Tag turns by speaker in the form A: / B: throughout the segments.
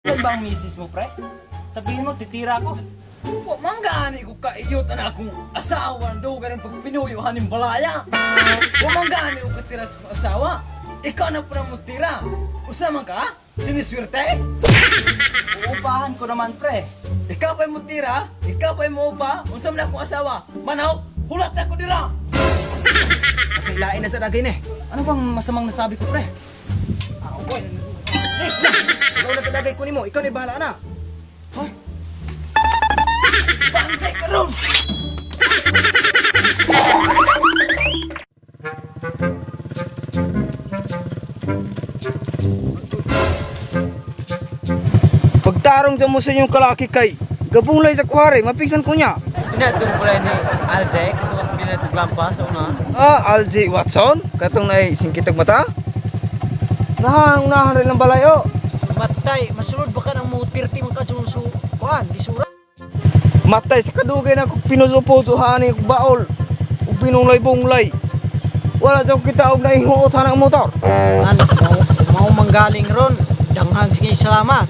A: Yan ba ang misis mo, pre? Sabihin mo, titira ko.
B: Wa man gani ko kaiyot na akong asawa do ganun pag pinuyo haning balaya. Wa man gani ko katira sa akong asawa. Ikaw na pala mo tira. Usa man ka? Siniswerte?
A: Uupahan ko naman, pre.
B: Ikaw pa'y mo tira? Ikaw pa'y mo upa? Unsa man akong asawa? Manaw, hulat ako dira.
A: Nakilain na sa dagay na eh. Ano bang masamang nasabi ko, pre?
B: Ah, boy.
C: Ikaw na sa dagay kunin mo, ikaw na bahala na.
B: Bantay ka ron!
C: Pagtarong dyan mo sa inyong kalaki kay gabunglay sa kuwari, mapigsan ko niya.
B: Pinatong pala ni Alze, ito ang pinatong lampa sa una.
C: Ah, Alj Watson, katong na singkitag mata. Nahang unahan rin ng balayo.
D: Matay, masulod ba ka ng mga pirti man ka sa kuan, di sura.
C: Matay sa kadugay na kung pinuso-puso hani kong baol. Ug pinunglay-bunglay. Wala daw kita og nahihuot ang motor.
D: Ano, mau, mau manggaling ron. Danghang sige salamat.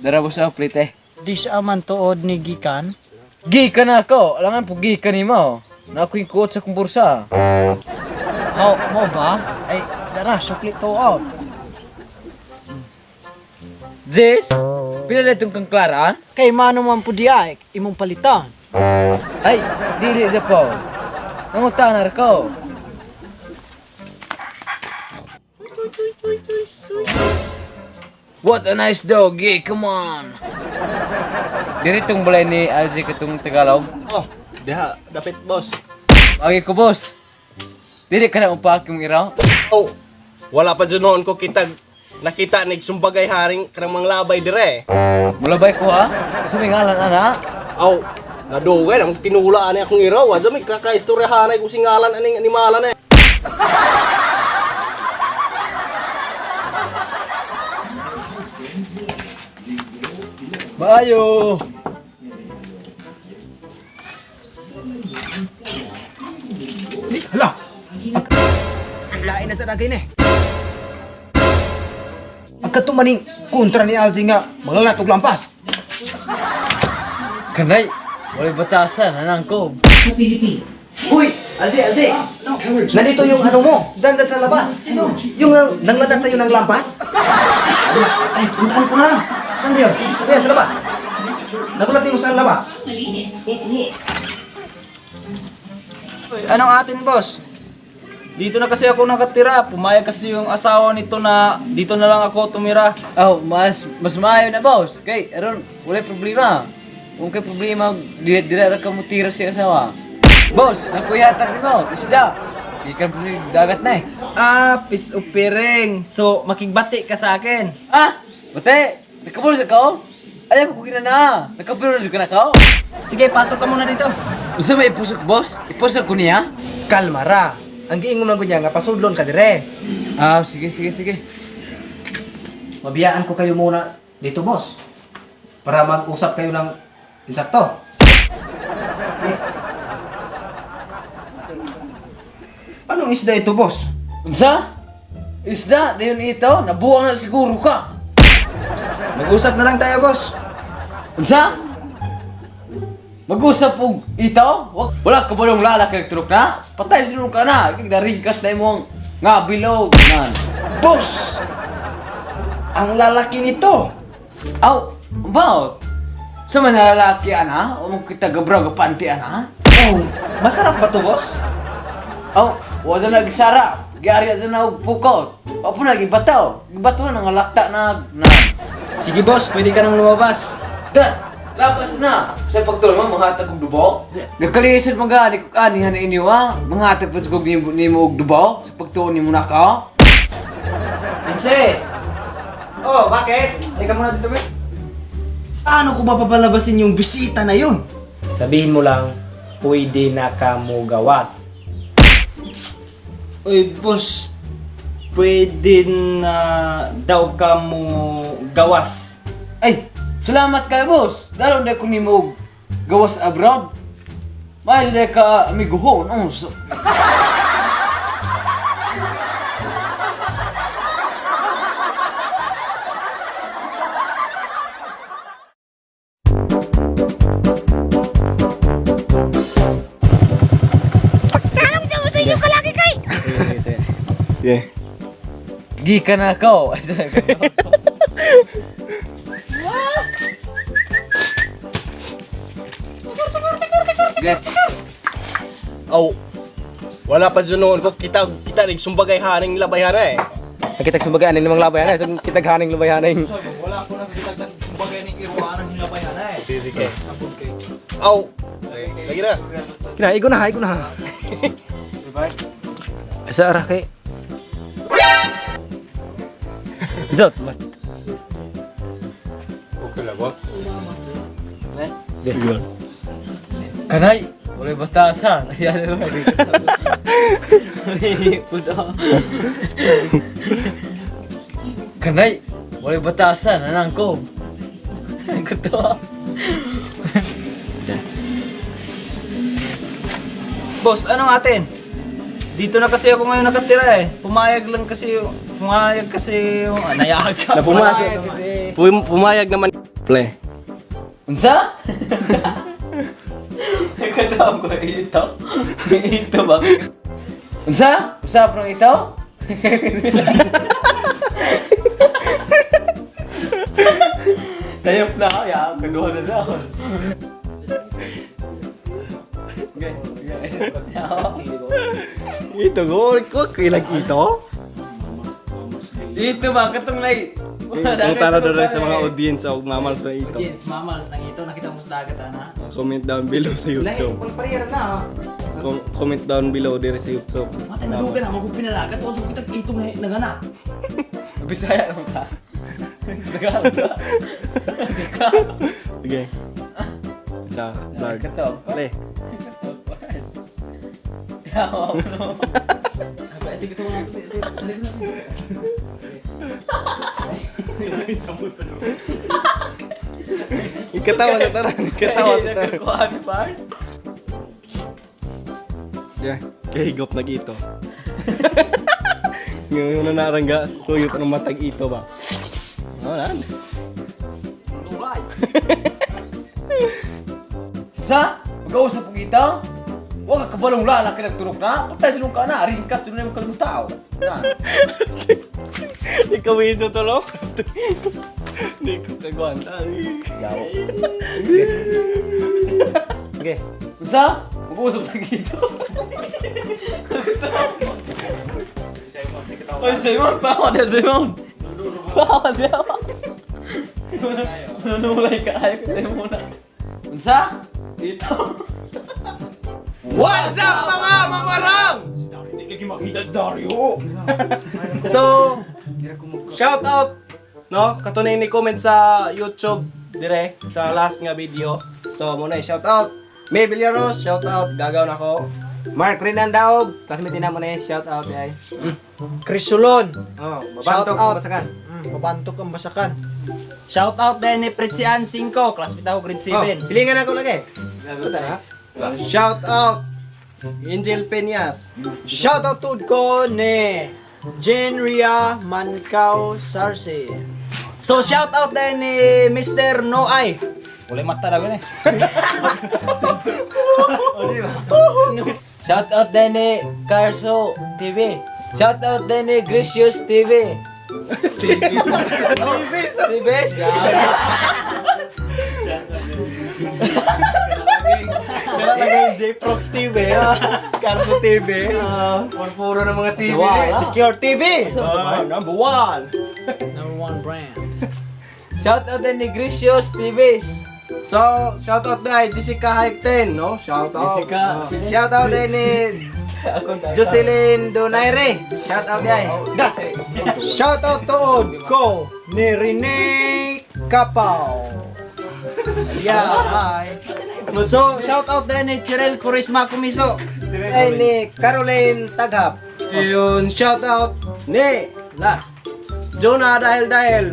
B: Dara mo sa plate eh.
D: Di sa man tuod ni gikan.
B: Gikan na ako. Alangan po gikan ni mo. Na ako yung kuot sa kong bursa.
D: Aw, mo ba? Ay, dara sukli tuod.
B: Jess, pila na itong kang Claraan?
D: Kay mano man pud diay imong palitan.
B: Ay, dili sa po. Nangutan na ko. What a nice dog, yeah, come on. Diri tong balay ni Alzi katong Tagalog.
E: Oh, diha, dapit boss.
B: Agi ko, boss. Dili ka na upak yung iraw.
E: Oh, wala pa dyan noon ko kitag nakita ni sumbagay haring karang manglabay dire.
B: Mulabay ko ha. Gusto may ngalan ana.
E: Aw, nadugay nang tinula ani akong iraw. Adto may kakaistoryahanay kung singalan aning animalan eh.
B: Bayo.
C: Hala. Lain na sa dagay na eh. Agkato maning kontra ni Alj nga manglalat og lampas.
B: Kanay, walay batasan anang ko.
C: Uy, Alj, Alj. Nandito yung ano mo, dyan dyan sa labas. Sino? Yung nanglalat sa'yo ng lampas? Ay, puntahan ko na lang. Saan ba yun? Ayan, sa labas. Nagulat din mo sa labas.
A: Anong atin, boss? Dito na kasi ako nakatira. Pumayag kasi yung asawa nito na dito na lang ako tumira.
B: Oh, mas mas maayo na boss. Kay aron walay problema. Kung kay problema, di dira ra ka mo tira sa asawa. Boss, nakuyatak nimo, isda. Gikan po ni dagat na eh.
A: Ah, peace of piring. So, makigbati ka sa akin.
B: Ah, bate, nakabul sa kao? Ayaw ko gina na. Nakapiro na ka na kao.
A: Sige, pasok ka muna dito.
B: Unsa may ipusok, boss? Ipusok ko niya?
C: Kalma ra. Ang giingon lang ko niya nga pasudlon ka dire.
B: Ah, sige sige sige.
C: Mabiyaan ko kayo muna dito, boss. Para mag-usap kayo ng insakto. Eh. Anong isda ito, boss?
B: Unsa? Isda, dayon ito, nabuang na siguro ka.
A: Mag-usap na lang tayo, boss.
B: Unsa? Mag-usap og ito? Wala ka ba yung lalaki nagturok na? Patay sinong ka na. Naringkas na imong nga bilog. Nan.
C: Boss! Ang lalaki nito!
B: Aw, about? Sa man lalaki ana? O mo kita gabra gapanti ana?
C: Oh, masarap ba to, boss?
B: Aw, wala na gisara. Giari sa na og pukot. Wa po na gibataw. Gibato na nga lakta na na.
A: Sige, boss. Pwede ka nang lumabas.
B: Da, labas na. Sa pagtulong mo manghatag og dubo. Gakalisod man gani kog ani han inyo ha. Manghatag pa sa kog nimo og dubo sa pagtuon nimo na ka.
A: Lindsay! Oh, bakit? Halika muna dito, be.
C: Paano ko ba papalabasin yung bisita na yun?
F: Sabihin mo lang, pwede na ka mo gawas.
A: Uy, boss. Pwede na daw ka mo gawas.
B: Ay, salamat kayo, boss. Dalo na ko nimo og gawas abroad. May na ka amiguhon. Oh, so.
F: Pagtarong dyan mo sa inyo kalagi kay!
E: Yeah.
B: Gikan na ako.
E: Aw. Wala pa dyan noon ko kita kita ning sumbagay haning labay hana eh.
C: Nakita sumbaga aning limang labay ana, so kita haning labay haning.
A: Wala ko nakikita sumbagay ng iruan ng hilabayan eh.
E: Sige. Aw. Lagi na.
C: Kina igo na, igo na. Sa ara kay. Zot, mat.
E: Okay lang ba?
B: Kanay, walay batasan. Ayan, Kanay, walay batasan. Anang ko. Katawa.
A: Boss, anong atin? Dito na kasi ako ngayon nakatira eh. Pumayag lang kasi yung... Pumayag kasi yung... Ah, nayag ka.
E: Na pumayag. Pumayag naman. Play.
B: Unsa? Katawa ko ito. Ito ba? Unsa? Unsa prong ito? Tayop na ako, ya. Kaguha na sa ako.
E: Ito go ko kilag ito.
B: Ito ba katong lay.
E: Kung tara doon sa mga audience og mamal sa ito.
A: Audience, mamals ng ito. Nakita mo sa dagat, ana.
E: Comment down below sa YouTube.
C: Pagpariyar na. ah.
E: Comment down below dire sa YouTube.
A: Matay, nadugan na. Magupin na dagat. O, kitang itong na naganak.
B: Bisaya naman ka. Tagalog ka.
E: Sige. Sa vlog.
B: Katawa ko.
E: Play.
B: Yawa mo no.
E: Ikatawa sa taran. Ikatawa sa taran.
B: Nagkakuha ni Bart.
E: Yeah. Kahigop nag ito. Ngayon na narangga, tuyot ng matag ito ba? Wala.
B: Lulay. Sa? Mag-uusap po kita? Huwag ka kabalong lala ka nagturok na. Patay sinong ka na. Ringkat sinong yung kalmutao. Na.
E: Ikaw iso to Hindi ko kagwanta.
C: Okay.
B: Unsa? Mag-uusap sa kita. Oy, Simon, pawa na Simon. Pawa na. Nanulay ka ayo ko Simon na. Unsa? Ito.
E: What's up mga mamarang?
A: Hindi lagi makita si Dario.
E: So, shout out no katunay ni comment sa YouTube dire sa last nga video. So mo na shout out. May Villaros, shout out. Gagaw na ko.
C: Mark Renan Daob, classmate na mo na shout out ay.
D: Crisulon.
C: Oh,
D: Shout
C: babantok
D: out.
C: basakan.
D: Babantok ang basakan.
A: Shout out din ni Fritzian 5. Classmate ako, grade 7.
C: Oh, silingan ako lagi.
E: Shout out Angel Peñas.
D: Shout out to ko ni Jenria Mancao Sarce.
A: So, shout out din ni Mr. Noay. Wala mata na eh.
B: Shout out din ni Carso TV. Shout out din ni Gracious TV. TV. TV.
E: Kailangan J-Prox TV, Carso TV,
B: Puro ng mga TV.
E: Secure TV, number one.
D: Number one brand.
B: Shout out din ni Gracious TV.
E: So, shout out na Jessica Hype 10, no? Shout out.
B: Jessica.
C: Shout out din ni Jocelyn Donaire. Shout out ay.
D: Shout out to ko ni Rene Capao. Yeah, hi.
A: So, shout out din ni Chirel Curisma Kumiso.
C: Ay ni Caroline Taghap.
E: Ayun, shout out ni last Jonah dahil dahil.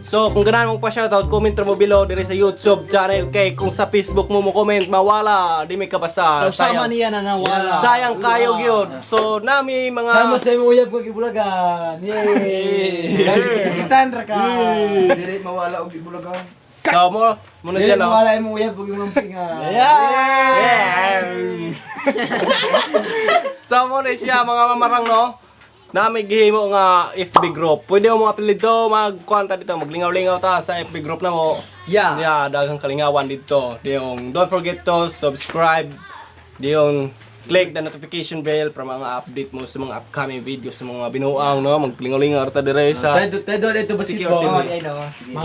E: So, kung ganahan mo pa shoutout, comment ra mo below dire sa YouTube channel kay kung sa Facebook mo mo comment mawala, di may kabasa.
A: Sama niya na nawala.
E: Sayang kayo gyud. So, nami mga
B: Sama sa imong uyab ko gibulagan. Yay! Sakitan ra ka.
A: Dili mawala og ibulagan.
E: So, mo muna
B: Dili
E: siya, no.
B: mawala imong uyab kog imong pinga.
E: Yeah! So mo na siya, mga mamarang, no. Nami gihimo nga FB group. Pwede mo mga dito, magkwanta dito, maglingaw-lingaw ta sa FB group na mo.
D: Yeah.
E: Yeah, daghang kalingawan dito. Diyong don't forget to subscribe. Diyong click the notification bell para mga update mo sa mga upcoming videos sa mga binuang, no. Maglingaw-lingaw ta dire sa
B: Tayo tayo dito
E: Security.
B: basketball.
C: Oh, I know. Sige.